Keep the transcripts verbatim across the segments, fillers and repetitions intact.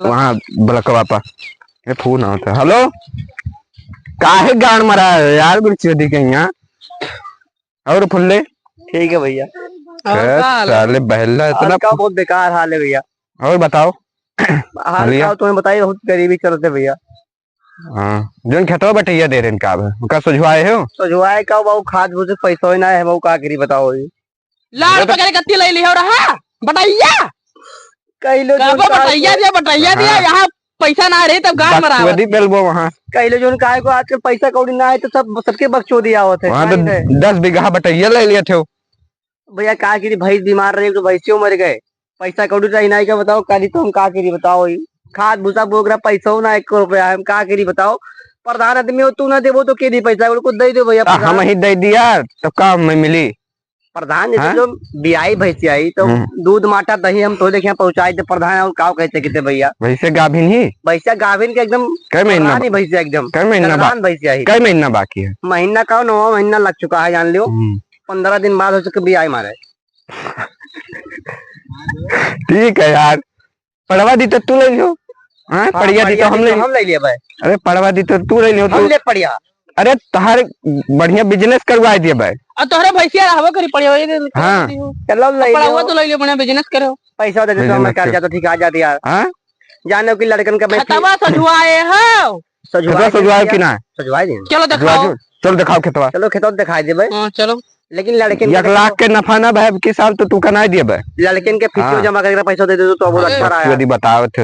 वहाँ ब्लॉकवा पर। ये फोन आवत है। हेलो, काहे गाड़ मरा है यार, गुरचोदी के यहाँ? और फुल्ले? ठीक है भैया। और ए, का हाल है? साले बहला और इतना का, बहुत बेकार हाल है भैया। और बताओ। हाल भैया। का तुम्हें बताइए, बहुत गरीबी चलते भैया। हाँ, जोन खेतवा बटैया दे रहे हैं का बा? ओका सोझवाए हो? सोझवाए का बा, खाद भूसे पैसा ही ना है, वो का करी बताओ ये। लाड़ अरे तो पकड़े कत्ती ले ली हो रहा, बटैया। कई लोग कहबो जोन का बटैया दिया, बटैया दिया, हाँ। यहाँ पैसा ना रही तब गाड़ मरावत। बकचोदी बेलबो वहाँ। कई लोग जोन का है को आजकल पैसा कौड़ी ना है तो सब, सबके बकचोदी आवत है, वहाँ तो जाहिर है। दस बीघा बटैया ले लिया थे। भैया का करी, भैंस बीमार रही तो भैंसियों मर गए, पैसा कौड़ी रही ना, का बताओ, करी तो हम का करी बताओ, ई खाद भूसा बोक रहा, पैसा ना एक रुपया है, हम का करी बताओ, प्रधान आदमी हो तू ना देबो तो के दी पैसा, उनको दे दो भैया, तो हम प्रधान। ही दे दिया, तब का हमें मिली? प्रधान जैसे हाँ? जो बियाई भैंसी आई तो हम्म। दूध माटा दही हम तो देखे पहुंचाई थे प्रधान, और का कहते किते भैया? भैंसे गाभिन ही? भैंसे गाभिन के एकदम कै महीना प्रधान ही बा-, भैंसे एकदम कै महीना बा-, प्रधान भैंसे आई। कै महीना बाकी है? महीना का नौवा महीना लग चुका है, जान लियो। हम्म। पन्द्रह दिन बाद हो सके बियाई मारे। ठीक है यार, पड़वा दी तो तू ले लियो। हाँ, हाँ, पड़िया दी तो पड़िया हम दी ले तो लियो। हम ले लिया भाई। अरे पड़वा दी तो तू ले लियो, हम तू। ले पड़िया। अरे तहार बढ़िया बिजनेस करवाए दिए भाई। और तोहरे भैंसिया रहबो करी पड़िया, ये दे, हाँ। दे दियो। चलो ले पड़वा लियो। तो ले लियो, बढ़िया बिजनेस करो। पैसा दे दे तो बिजनेस हमें कर। कर्जा तो ठीक आ जाती यार। हाँ? जानो कि लड़कन का मैं खेतवा सजवाए हो? सजवाए खेतवा सजवाए दे कि ना? सजवाए दे। चलो सजवाए दिखाओ। दे। चलो दिखाओ खेतवा। चलो खेतवा दिखाई दे भाई। हाँ, चलो। लेकिन लड़कन के एक लाख देखो। के नफा ना भाई, अब की साल तो तू का नहीं दिए भाई। लड़कन के फीसियो हाँ। जमा करके पैसा दे दे तो, तो बहुत अरे। अच्छा रहा यार। बकचोदी बताओ थे।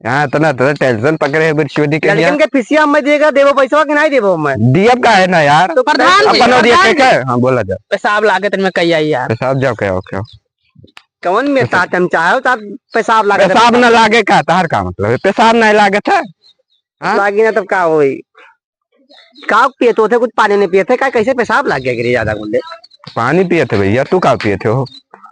यहाँ इतना, इतना टेंशन पकड़े है बकचोदी के लड़कन यहाँ। के फीसिया हमें देगा, देबो पैसा कि नहीं देबो हमें? दियब का है ना यार? तो प्रधान जी, अपनो दिए के प्रधान क्या? जी। हाँ, बोला जा। पेशाब लागत में कही आई यार। पेशाब जाओ, क्या, क्या? कौन में पेशाब। साथ हम चाहे हो, साथ पेशाब लागत पेशाब में। ना लागे का, तहार का मतलब है? पेशाब नहीं लागत है? हाँ? लागी ना तब का होई? का पिए तो थे, कुछ पानी नहीं पिए थे, का कैसे पेशाब लग गया गिरी ज्यादा बोले? पानी पिए थे भैया, तू का पिए थे हो?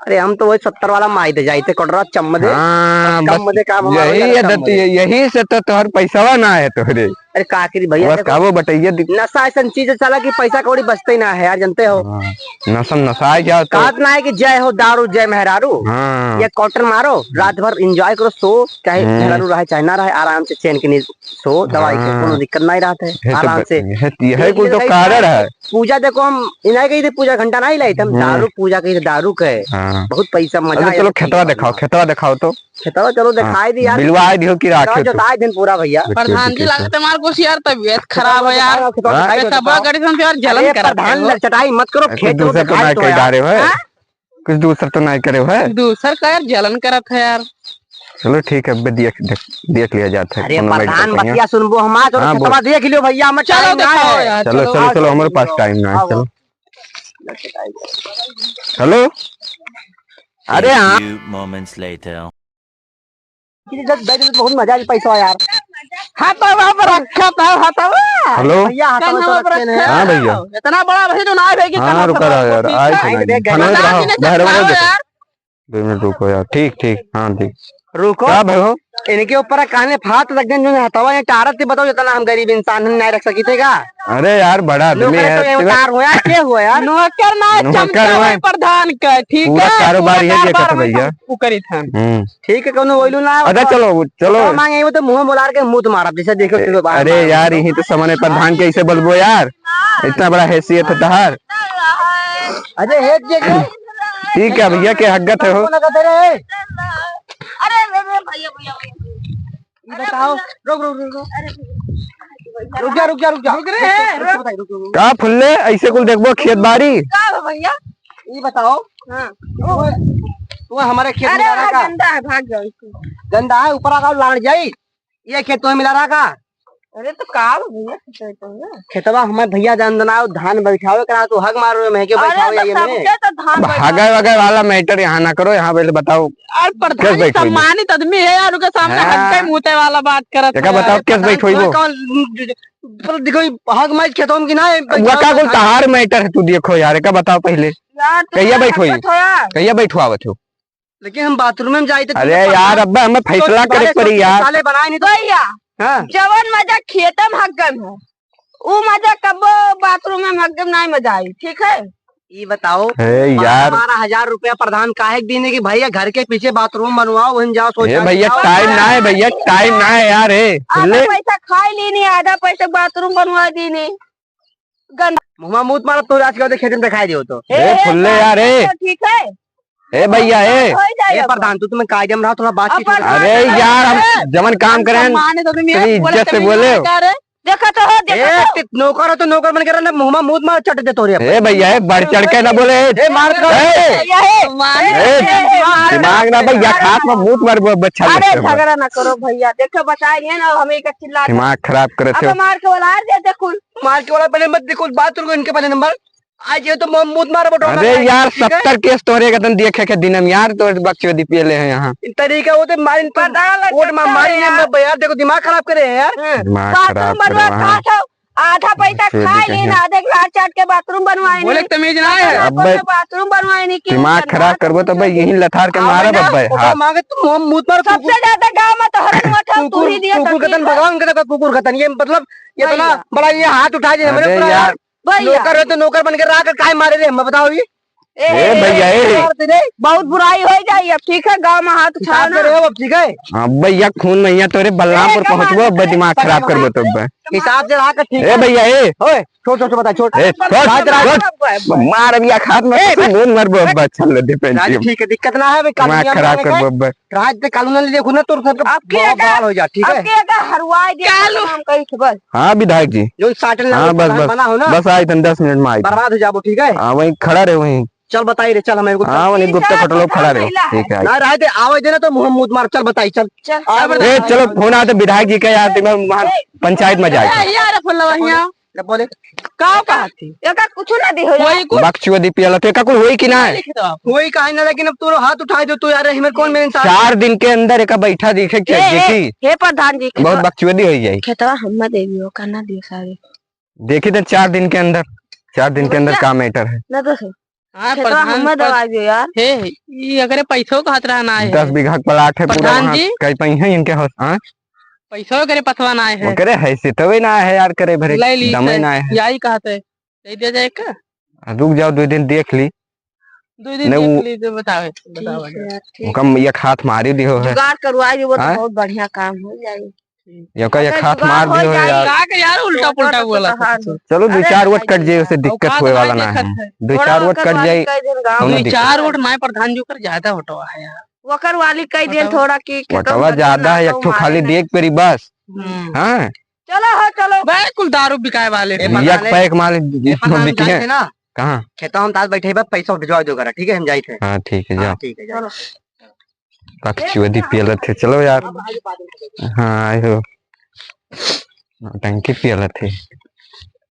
अरे हम तो वही सत्तर वाला माई दे जाई थे, कोटरा चम्म दे, हाँ, कम बस दे काम हमारा यही भैया, आदत, कम दे। ये-, यही से तो तोहर पैसवा ना है तोहरे। अरे का करी भैया, बस देखो, का वो बटैया दि- नशा ऐसा चीज है साला कि पैसा कौड़ी बचते ही ना है यार, जानते हो। हाँ, नशा में नशा आ जाओ तो। कहत ना है कि जय हो दारू, जय मेहरारू। हाँ। ये क्वार्टर मारो, रात भर एंजॉय करो, सो, चाहे हम्म। मेहरारू रहे, चाहे ना रहे, आराम से चैन के नींद सो, दवाई के हाँ। कोनो दिक्कत नहीं रहत है, ये तो आराम ब-, से। ये, यही कुल तो कारण है। पूजा देखो, हम इन्हें कही थे पूजा घंटा नहीं लाई थे, हम हम्म। दारू पूजा कही थे, दारू के। हाँ। बहुत पैसा मजा अच्छा, आया चलो था खेतवा पैसा दिखाओ, में। खेतवा दिखाओ तो। खेतवा चलो हाँ। दिखाई दी यार। बिलवाए दियो कि खेतवा राखे तो? जोताई दिन पूरा भैया। ठीक है, प्रधान जी, ठीक है। लागत है हमार कुछ यार तबियत खराब है यार। खेतवा दिखाई दो, पेशाबा दिखाओ। गड़ी से यार जलन अरे करत है प्रधान, वो। लचटाई मत करो, अरे, खेत दूसरा तो दिखाई ना दो कहीं यार। जा रहे हो, हैं? हाँ? कुछ दूसर तो नहीं करे हो, है? दूसर का यार जलन करत है यार। चलो ठीक है, अब देख, देख, देख लिया जाता है, अरे कोनो मेडिकल प्रधान, कहीं है। बतिया सुनबो हमार, चलो हाँ, खेतवा बोल। देख लियो भैया, हमार चलो टाइम ना दिखाओ है। यार, चलो, चलो, चलो। चलो, हमारे पास टाइम ना है, आओ। चलो। हेलो? अरे हाँ। Few moments later। दे दे, बहुत मजा आइल पैसा यार। हाथवा पर रखा था, हाथवा। हेलो? भैया, हाथवा कान्हा तो पर रखे रखा हैं। हाँ भैया। इतना बड़ा भाई तो ना है कि हाँ, कान्हा रुका पर रहा रखो, यार, ठीक आए है? थे ना। देख, देख, खाना देख, रहा, देख, बाहर वाला देख। दो मिनट रुको यार। ठीक, ठीक, हाँ, ठीक। रुको। का भाई हो? इनके ऊपर कान्हे हाथ रख देन, जो हाथवा ये टारत थी, बताओ, इतना हम गरीब इंसान हम नहीं रख सकी थे का? अरे यार, बड़ा आदमी नौकर है, तो ये तुम्हें उतार हो यार, के हुआ यार? नौकर ना, नौकर चमचा हुआ है। प्रधान का, ठीक है? पूरा कारोबार पूरा ये कारोबार देखत है हम भैया। उ करी था। हम्म। ठीक है, कोनो वैल्यू ना। अच्छा, चलो, चलो। तो मांगे वो तो मुंह बोला के मुंह तो मारब, जैसे देखो, अरे, देखो, बाहर अरे मार यार, दो। यही तो सामने प्रधान के ऐसे बोलबो यार, इतना बड़ा हैसियत है तहार। अरे, हेड जे के। ठीक है भैया, के हगत है हो? कौन हगत है रे? अरे, अरे, अरे, भैया, भैया, भैया। ये बताओ, रुक, रुक, रुक, रुक। अरे, रुक जा, रुक जा, रुक जा। रुक रे, रुक, रुक। रुक, रुक, रुक। का फुल्ले, ऐसे कुल देखबो खेत बाड़ी? का हो भैया? ये बताओ। हाँ। तू, तू हमारे खेत में अरे, आ रहा हाँ, का? गंदा है, भाग जाओ इसको। गंदा है, ऊपर आ जाओ, लाड़ जाई। ये खेत तुम्हें मिला रहा का? अरे तो का बा भैया, खेतवा तो है। खेतवा हमार भैया जान दनाओ, धान बैठावे करा तो हग मारो में के अरे बैठावे तो ये में। सबके तो धान अब बैठावे। हगे वगे वाला मैटर यहाँ ना करो, यहाँ पहले बताओ। और प्रधान कैसे बैठोगे? सम्मानित आदमी है यार, उनके सामने हाँ। हग के मुँहते वाला बात करत एका है। बताओ, अरे कैसे प्रधान बैठोगे? कौन, पर देखो, हग मार खेतों की ना, वो का बैठावे कुल धान। तहार मैटर है, तू देखो यार, एका बताओ पहले। यार, तू कहिया क्या बैठोगे? करत हो यार? कहिया बैठवावत हो? लेकिन हम बाथरूम में जाई तो अरे यार, अब्बे हमें फैसला करे पड़ी यार। साले बनाए नहीं तो। भैया, हाँ। जवन मजा खेतम हगम है, उ मजा कबो बाथरूम में हगम नहीं मजा आई, ठीक है? ई बताओ, ए बारह यार। बारह हजार रुपया प्रधान काहे के दीने कि भैया घर के पीछे बाथरूम बनवाओ, वहीं जाओ, ए शौचालय भैया, जाओ। टाइम ना है भैया, टाइम ना है यार। ए, आधा खुले। पैसा खाई लीनी, आधा पैसा बाथरूम बनवा दीनी। गंदा। मुँह मा मूत मारत तो आज के बाद खेत में दिखाई दियो तो। ए, ए, ए, खुले यार, ए। तो ठीक है। ए भैया, ए। हो जाए ए अब। प्रधान, तू तुम्हें कायदे में रहा, थोड़ा बातचीत अब हो जाए। अरे यार, हम जवन काम करें, सम्मान है तो तुम ये तनी बोले, इज्जत से तमीज बोले। नहीं क्या रे? देखा तो हो, देखा ए, तो। ते नौकर हो तो नौकर बन के रहना, मुँह मा मूत मार चट दे तोरे अब। ए भैया, ए, बढ़ चढ़ के ना बोले। ए, मार कर। ए, भैया, ए, ए, ए, दिमाग ना भैया, खास में मूत मार, वो अच्छा अरे, लगता है। झगड़ा ना करो भैया, देखो बताएंगे ना, हमें एक चिल्ला दिमाग खराब करे अब थे। मार के वाला आ जाए, देखो। मार के वाला पहले मत देखो, बात करो इनके पहले नंबर। आज ये तो म-, मूत मारा बटोरा अरे लगा है, यार, ठीक है? सत्तर केस तोहरे का तन देखे के दिन में यार, तोहरे बकचोदी पियले हैं यहाँ। इन तरीका होते मारिन तो प्रधान लग वोट मा-, सकता है मारिन यार। मैं यार, देखो दिमाग खराब करे हैं यार। हाँ। दिमाग बाथरूम खराब बनवा करवा है। खा जाओ, आधा पैसा बकचोदी खाए कहीं। लेना, आधे लार चाट के बाथरूम बनवाए बोले नहीं। तमीज ना है। अब्बे बाथरूम बनवाए नहीं, क्यों दिमाग बनवा खराब करबो तो भाई यही लथार के हाँ, मारब ना, अब्बे, ओकरा हाँ। मांगे तो म-, मूत मार सबसे कुकुर। ज्यादा गाँव में तो हरन मठा तू कुकुर, ही दिया कुकुर सबसे कतन ज्यादा। भगवान के तक कुकुर कतन, ये मतलब ये भैया। इतना बड़ा ये हाथ उठा दे हमरे अरे ऊपर यार। यार। भैया। नौकर है तो नौकर बन के रहा कर काहे मारे रे, हम बताओ ये। ए, ए, भैया, ए। बहुत बुराई हो जाई अब, ठीक है, गाँव में हाथ उठाओ हिसाब से ना। रहो अब, ठीक है? हाँ, भैया, खून में यहाँ तोरे बलरामपुर ए, पहुँचबो, अब दिमाग खराब करबो तो अब। हिसाब से रहा कर, ठीक ए, है? भैया, ए। ओए, छोड़, छोड़, छोड़, बता, छोड़। ए, छोड़, बात रहा छोड़। कर। मार अब या हाथ में ए, तो बस। नून मारबो अब, चल दे राजू, पेंटी। ठीक है, दिक्कत ना है, भाई, दिमाग खराब करबो अब। राज ते कालू ना ले देखो ना, तोर सबके अब के बवाल हो जा, ठीक है? अब के का हरवाई दे, कालू। हम कही थे बस। हाँ, विधायक जी। जो साटन हाँ, लगे, बस, बस। मना हो ना। बस आई तन दस मिनट में आई। बर्बाद हो जाबो, ठीक है? हाँ, वहीं खड़ा रहे, वहीं। चल बताई रे, चल, हमें एगो हाँ, वहीं गुप्ता खटलो खड़ा रहे। ठीक है, आई। ना रहे ते, आवे देना तो मुँह मूत मार, चल बताई, चल। चल, आवे चल। बताई। ए, चलो, फोन आते विधायक जी का यार, मैं वहाँ ए, पंचायत में जाए। ए, यार, फोन लगा हियाँ। ले बोले। का बात है? एका कुछ ना दी हो कोई यार। कुछ बकचोदी पियला थे, का कुछ होई कि ना? लिख दो आप। होई काहे ना, लेकिन अब तू हाथ उठाई दो तू यार, हमें कौन मेरे इंसान? चार दिन के अंदर एका बैठा देखे के ए, ए, देखी। हे प्रधान जी, बहुत खेतवा, बकचोदी होई जाई। खेतवा हम्मा दे दियो, का ना दियो सारे। देखी तो चार दिन के अंदर, चार दिन के अंदर भैया, का मैटर है। ना तो सुन। हाँ, खेतवा प्रधान हम्मा पर दवा दियो यार। हे, ई अगरे पैसो का हाथ रहना है। दस बीघा का प्लाट है पूरा प्रधान वहाँ, जी। कई पई है इनके हाथ, हाँ? पैसो करे पथवा ना आए है। ओकरे है से तबे ना आए है यार, करे भरे ले ली दमे से, ना आए है। यही कहते, दे दिया जाए का? आ, रुक जाओ, दो दिन देख ली। दो दिन नहीं, देख वो ली, तो बताओ, बताओ, ठीक है बताओ। यार, ठीक। ओकम एक हाथ मारी दियो है। जुगाड़ करवाई दियो, वो तो हाँ? बहुत बढ़िया काम हो जाए। ठीक। ये का एक अगर हाथ जुगाड़ मार हो दियो है जाए, यार। का के यार उल्टा तो पुल्टा तो बोला कहा था। नहीं। चलो, दो अरे चार वोट भाई कट जाए, यार। उसे दिक्कत औकात होए वाला ना है। कट है। दो थोड़ा चार वोट कट जाए, वाली कह देन गाँव कौनो में। दिक्कत। चार वोट ना है, प्रधान जी कर ज्यादा वोटवा है यार। वकर वाली कह देन बताओ। थोड़ा कि खेतों वटवा में ज्यादा है, ना एक ठो खाली मारे देख पेरी बस। हम्म। हाँ। चलो हो, चलो। बे, कुल दारू बिकाए वाले। ए, एक पता नहीं। पैक माल ए, पता नहीं बिकी है। जानते ना? कहाँ? खेतवा हम तास बैठे बा, पैसा भिजवा दो करा, ठीक है, हम जाइत है। हाँ, ठीक है, हाँ, जाओ। ठीक है, जाओ। चलो। बकचोदी पियलत है, चलो यार। हाँ, आए हो। टंकी पियलत है।